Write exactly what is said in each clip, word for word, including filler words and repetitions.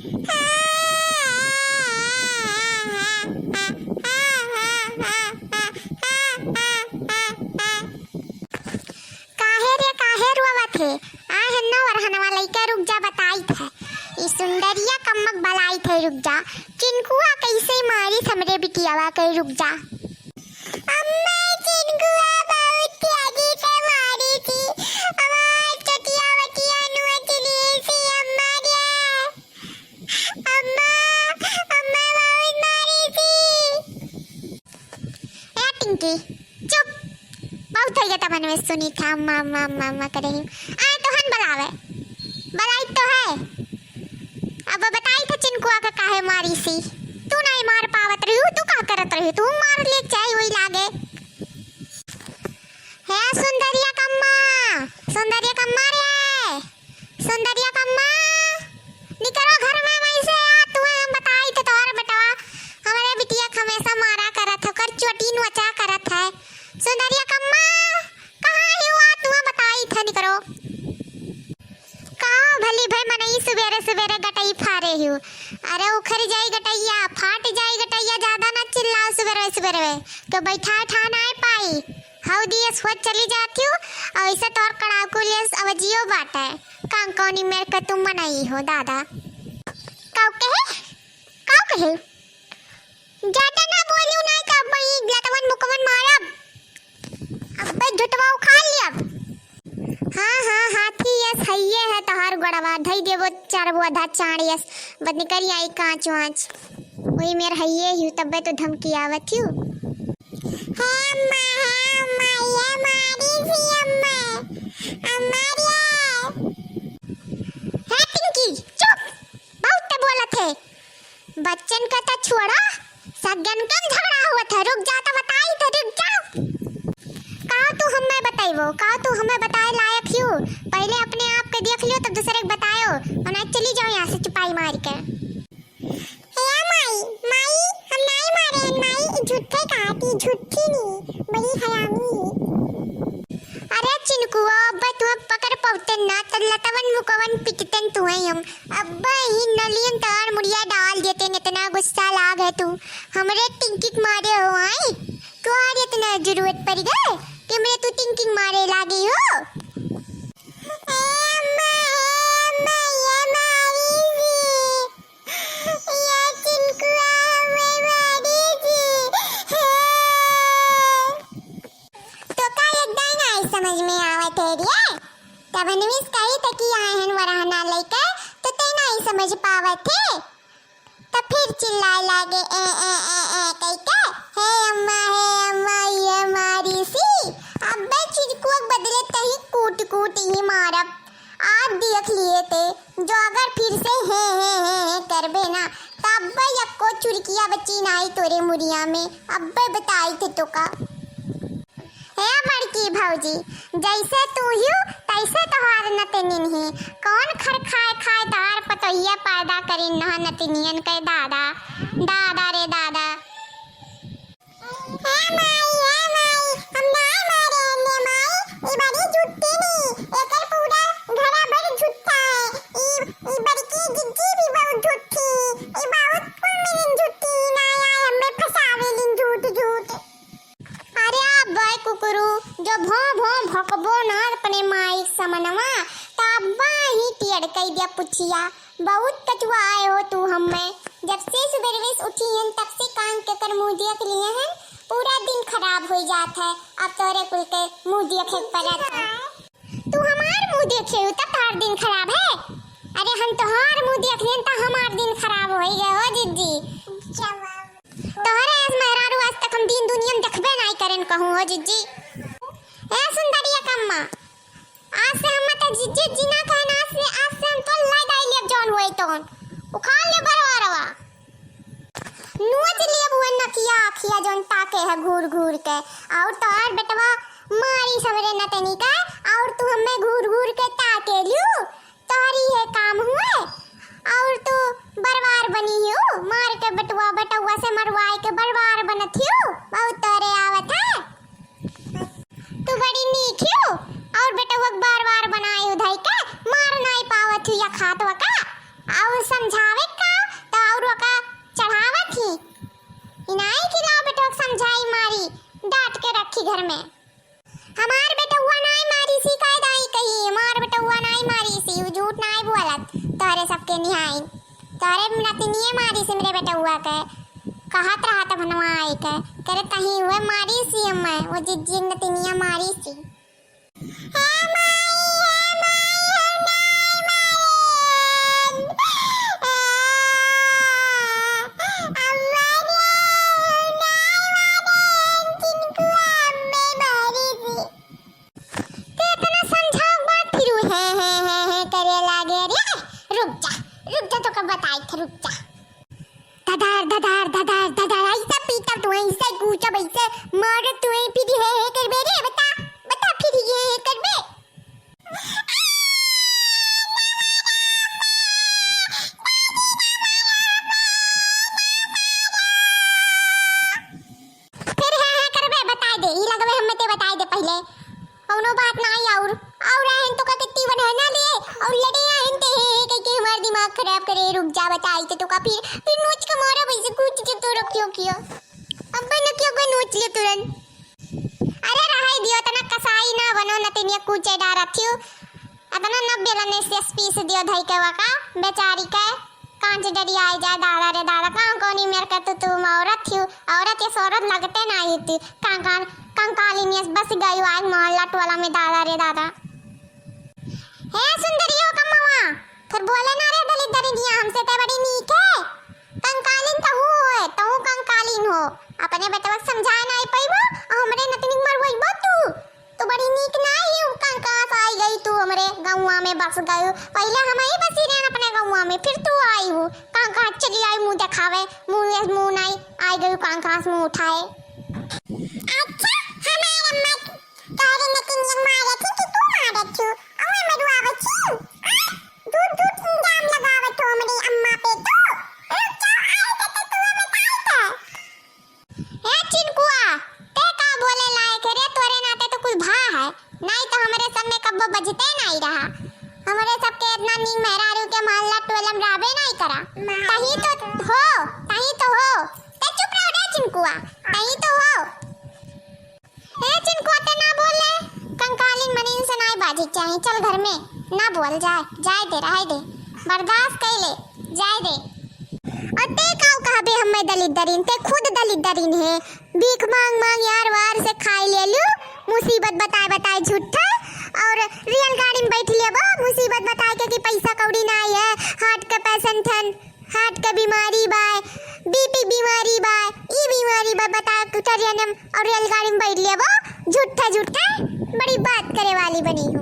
काहे रे, काहे रोवत हे? आ हेन्ना वरहनवा लइके, रुक जा, बताइत है। ई सुंदरिया कम्मक बलाइत है, रुक जा। चिनकुआ कैसे मारी हमरे बिटियावा के, रुक जा। अम्मा, चिनकुआ बहुत तेजी से मारी थी। हमार चटिया वटिया नोच ली थी, अम्मा रे। अम्मा, अम्मा बहुत मारी थी। ए टिंकी, चुप। बहुत हो गया तब हमें सुनी था, अम्मा, अम्मा, अम्मा, अम्मा करे ही। आए तो हन बलावे। बलाई तो है। अब बताई था चिनकुआ का काहे मारी सी। तू नहीं मार पावत रही हो, तू का करत रही हो? तू मार ले चाहे वही लागे। हे सुंदरिया कम्मा, सुंदरिया कम्मा रे, सुंदरिया कम्मा, निकरो घर में वहीं से यार, तुम्हें हम बताई थे तोहर बेटवा हमरे बिटिया के हमेशा मारा करत है, ओकर चोटी नोचा करत है। सुंदरिया कम्मा, कहाँ ही हुआ तुम्हें बताई थे, निकरो। का भली भाई मनई सुबेरे सुबेरे गटई फारे हियो। अरे उखर जाई गटैया, फाट जाई गटैया, ज्यादा ना चिल्लाओ सुबेरे सुबेरे, तो बैठा ठा नाय पाई। हऊ दियस होत चली जात हियो, और इसे तोर कड़ाकू लियस अवजियो बाटे। कांकौनी मेर के तुम मनई हो दादा। काऊ कहे? काऊ कहे? ज्यादा ना बोलियो, नाय तो अब ई लतवन मुकवन मारब। अब्बे झुटवा उखाड़ लियब। हाँ, हाँ, हाथी यस हइये है तोहार गोड़वा, धई देबो चार गो आधा चाँड़ यस, बद निकल आई काँच वाँच। वही मेर हइये हियो, तब्बे तो धमकी आवत हियो। हे अम्मा, हे अम्मा, ये मारी थी अम्मा, अम्मा रे। हे टिंकी, चुप, बहुत ते बोलत है। बच्चन का तो छोड़ा, सगन कम झगड़ा हुआ था। रुक जा तो बताई तो रुक जा। का तू हमें बताइबो? का तू हमें बताए लायक हियो? पहले अपने आप के देख लियो, तब दूसरे के बतायो। और ना चली जाओ यहाँ से चुपाई मार के। ए माई, माई, हम नाई मारे हैं, माई, ई झूठे कहा थी, झूठी नहीं, बड़ी हरामी। अरे चिनकुआ, अब्बे तुम्हें पकड़ पौते ना, तो लतवन मुकवन पिटतन तुम्हें हम। अब्बे ही नलियन तार मुड़िया डाल देते, इतना गुस्सा लाग है तू। हमरे टिंकी के मारे हो आई, तोहार इतना जरूरत पड़ गए कि हमरे तू टिंकी के मारे लागी हो। ए अम्मा, ए अम्मा, ये मारी जी। या चिनकुआ में मारी जी। हाँ। तो का एकदम नाई समझ में आवत है रे? तब हनविस कही त कि आए हन वरहना लइके, तो ते नाई समझ पावत है। त फिर चिल्लाए लागे, "ए, ए, ए, ए," कहिके, "हे अम्मा, हे अम्मा, ये मारी सी।" अब्बे चिनकुआ के बदले तही कूट कूट ही मारब। आज देख लिए ते, जो अगर फिर से हे, हे, हे, हे करबे ना, त अब्बे यक्को चुरकिया बची नाई तोरे मुड़िया में। अब्बे बताई थे तो का। हे बड़की भौजी, जैसे तू हियो, तैसे तोहार नतनिन ही। कौन खर खाए खाए तोहार पतोहिया पैदा करिन नहा नतनियन के दादा, दादा रे दादा। हे माई, हे माई, हम नाय मारे हन्ने माई, ई बड़ी झुट्ठी नी, एकर पूरा घरा भर झुट्ठा है। ई, ई बड़की जिज्जी भी बहुत झुट्ठी, ई बहुत कुल मिलिन झुट्ठी, ना आए हमें फसावेलिन झूठ झूठ। अरे अब्बे कुकुरू, जो भों भों भकबो ना अपने माई समनवा, त अब्बा ही टेढ़ कई दिया पुछिया। बहुत कचुआ आए हो तू हमें। जब से सुबेरवे से उठी हन, तब से कान के कर मुंह देख लिए हन, पूरा दिन खराब हो जात है। अब तोरे कुल के मुंह देखे के पड़त है। तू हमार मुंह देखे हो तब तोहार दिन खराब है? अरे हम तोहार मुंह देख लेन त हमार दिन खराब हो गए हो जिज्जी। तोहरे ऐस मेहरारू आज तक हम दीन दुनिया में देखबे नाई करेन कहूँ हो जिज्जी। ए सुंदरिया कम्मा, आज से हम त जिज्जी जिज्जी ना कहन, आज से, आज से हम तो लाई दाई लेब जौन होई तौन। उखाड़ ले बरवारवा। नोच लेब हुए नकिया अखिया जौन ताके है घूर घूर के। और तोहर बेटवा मारी सबरे नतनी का, और तू हमें घूर घूर के ताके लियो। तोहरी है काम हुए, और तू बरवार बनी हियो, मार के बेटवा बेटवा से मरवाए के बरवार बनत हियो, बहुत तोरे आवत है। तू बड़ी नीक हियो, और बेटवा के बरवार बनाए उधाई के मार नाई पावत हियो या खात वका, और समझावे के कि घर में। हमार बेटउआ नाई मारीसी, काहे दाई कही, हमार बेटउआ नाई मारीसी, उ झूठ नाई बोलत, तोहरे सबके निहाई, तोहरे नतिनिये मारीसी हमरे बेटउआ के, कहत रहा तब हनवा आई के, करे तही हुए मारीसी हमें, वो जिज्जी नतिनिया मारीसी। हे माई, हे माई, हम नाई मारेन। आ, अम्मा रे, हम नाई मारेन, चिनकुआ अम्मे मारीसी। ते इतना समझाओ के बाद फिर उ हे, हे, हे, हे करे लागे। अरे, रुक जा, रुक जा, तोका बताई थे, रुक जा। धधार, धधार, धधार, धधार, ऐसे पीटब तू, ऐसे कूचब, ऐसे मारब तू, फिर हे, हे करबे रे, बता, बता, फिर हे, हे करबे। फिर हे, हे करबे, बताई दे, ई लगबे हमें ते बताई दे पहिले। कौनो बात नाई और, और रहन तोका कितनी बने ना लिए, और लड़े रहन ते हे, हे कह के हमार दिमाग खराब करे, रुक जा बताई ते तोका फिर, फिर नोच के मारब ऐसे कूच के तू रुक क्यों कियो। अब न क्यों कोई नोच लियो तुरंत। अरे रहाई दियो, इतना कसाई ना बनो, नतिनिया कूचे डारत थियो। इतना न बेलने से पीस दियो धई के वका, बेचारी के। कांच डरियाई जाए, दादा रे दादा, कहाँ कौनी मेर के तू, तू औरत थियो, औरत ये औरत लगते नाई थी। कहाँ, कहाँ, कंकालिन यस बस गई आज मोहल्ला टोला में, दादा रे दादा। हे सुंदरियो कमवा, फिर बोले ना रे दलित दरिनिया, हमसे ते बड़ी नीक है। कंकालिन तहू होए, तहू कंकालिन हो। अपने बेटवा के समझाए नाई पइबो, और हमरे नतनी के मरवइबो तू। तू बड़ी नीक नाई ही, कंकास आई गई तू हमरे गौवा में बस गयू। पहिले हम ही बसी रहन अपने गौवा में, फिर तू आई हू। कंकास चली आई मुँह देखावे, मुँह, मुँह नाई, आई गयू कंकास मुँह उठाए। अच्छा, हमार अम्मा तोहरे नतिनिया मारत ही कि तू मारत हू? अउए मरुआ बच्ची, आ? झूठ झूठ इल्जाम लगावत हो हमरे अम्मा पे तो। रुक जाओ, आए के तो तुम्हें बताई था। ए चिनकुआ, ते का बोले लायक है रे? तोरे नाते तो कुल भा है, नाई तो हमरे सब में कब्बो बजते नाई रहा। हमरे सबके इतना नीक मेहरारू के मोहल्ला टोलम रहबे नाई करा। तही तो हो, तही तो हो। ते चुप रहो रे चिनकुआ, तही तो हो। ए चिनकुआ, ते ना बोल ले। कंकालिन मनीन से नाई बाजी चाही। चल घर में, ना बोल जाए, जाए दे, रहे दे, बर्दाश्त कर ले, जाए दे। और ते काऊ कहबे हमें दलित दरिन, ते खुद दलित दरिन है। भीख मांग मांग यार वार से खाई ले लू, मुसीबत बताए बताए झूठा। और रेलगाड़ी में बैठ लेबो, मुसीबत बताए के कि पैसा कौड़ी नाई है, heart के patient हन। Heart के बीमारी बा, BP बीमारी बा, ई बीमारी बा, बता के चढ़ियन हम और रेलगाड़ी में बैठ लेबो, झूठा झूठा बड़ी बात करे वाली बनी हो।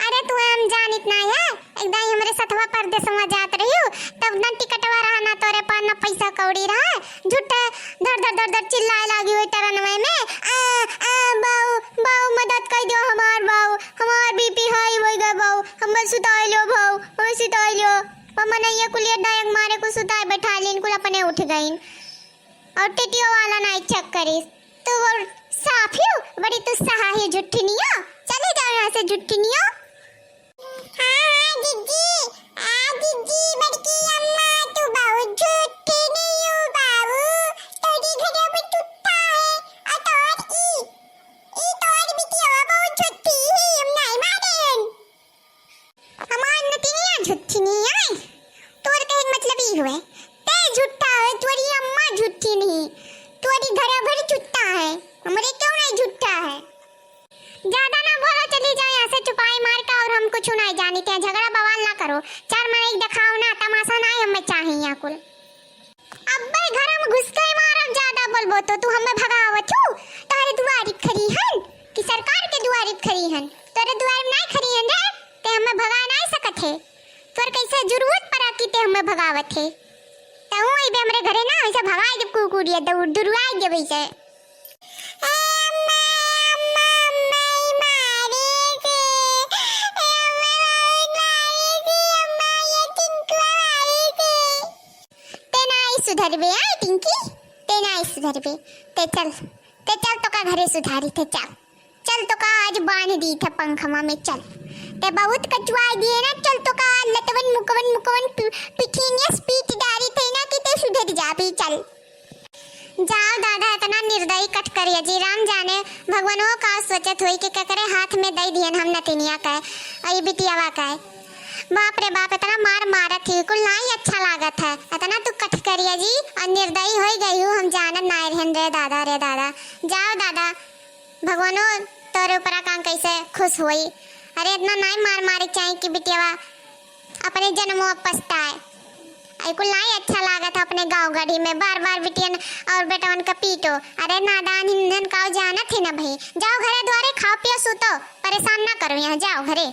अरे तू हम जानित नाई है, एक दाई हमरे सथवा परदेसवा जात रहियो, तब ना टिकटवा रहा ना तोरे पास ना पैसा कौड़ी रहा, झूठा धर धर धर धर चिल्लाए लागी हुई टरनवे में, आ, आ, बाऊ, बाऊ मदद कर दियो हमार बाऊ, हमार BP high हो गए बाऊ, हमें सुताई लियो बाऊ, हमें सुताई लियो। वो मनइया कुलिया डायक मारे कुल सुताए बैठा लेन, कुल अपने उठ गईन। और टिटियो वाला नाई check करिस। तू बोल साफियो, बड़ी तू सहा है झुट्ठिनियो। चली जाओ यहाँ से झुट्ठिनियो। हाँ, हाँ, जिज्जी, आ, जिज्जी, बड़की अम्मा, तू बहुत झुट्ठिनियो बाबू। तोरी घरे में टूटा है, और तोर ई, ई तोर बिटिया बहुत झुट्ठी है, हम नाई मानेन। हमार नतिनिया झुट्ठी नहीं आई। तोर कहे के मतलब ई हुए, ते झुट्ठा है, तोरी अम्मा झुट्ठी नहीं, तोरी घरा भर झुट्ठा है, हमरे क्यों नहीं झुट्ठा है? ज्यादा ना बोलो, चली जाओ यहाँ से चुपाई मार के, और हम कुछ नहीं जानी थे, झगड़ा बवाल ना करो, चार मनई दिखाओ ना, तमाशा ना है, हमें चाहिए यहाँ कुल। अब्बे घर में घुस के मारब, ज्यादा बोलबो तो तू हमें भगावत हू। तोहरे दुआरी खड़ी हन कि सरकार के दुआरी खड़ी हन? तोरे दुआरी में नहीं खड़ी हन रे, ते हमें भगा नहीं सकत है। तोर कैसे जरूरत पड़ा कि ते हमें भगावत है? ते हूँ अइबे हमरे घरे ना, वैसे भगाई देब कुकुरिया, दौड़ दुरुआई देब वैसे। ए अम्मा, अम्मा, अम्मा, ई मारे से। ए अम्मा, बहुत मारे से, अम्मा, ये चिंटुआ मारे से। ते नाई सुधरबे, आ टिंकी, ते नाई सुधरबे। ते चल, ते चल, तोका घरे सुधारी, ते चल। चल, तोका आज बांध दी थे पंखवा में, चल। ते बहुत कचुआई दिए ना, चल, तोका लतवन, मुकवन, मुकवन, पि-, पिठिनिया से पीट डारी थे ना कि ते सुधर जाबे, चल। जाओ दादा, इतना निर्दयी कठकरिया जी, राम जाने भगवानो का सोचत होई कि केकरे हाथ में दई दिहन हम नतिनिया का, ई बिटियावा का। बाप रे बाप, इतना मार मारत ही, कुल नाई अच्छा लागत है। इतना तू कठकरिया जी और निर्दयी होई गई हूँ, हम जानत नाई रहन रे दादा, रे दादा। जाओ दादा, भगवानो तोरे ऊपरा काम कैसे खुश होई। अरे इतना नाई मार मारे के चाही कि बिटियावा अपने जन्मो अब पछताए। आई कुल नाई अच्छा लागत है अपने गाँव गढ़ी में, बार बार बिटियन और बेटवन का पीटो। अरे नादान हिंदन काव जानत ही ना भाई। जाओ घरे द्वारे, खाओ पियो सूतो, परेशान ना करो यहाँ, जाओ घरे।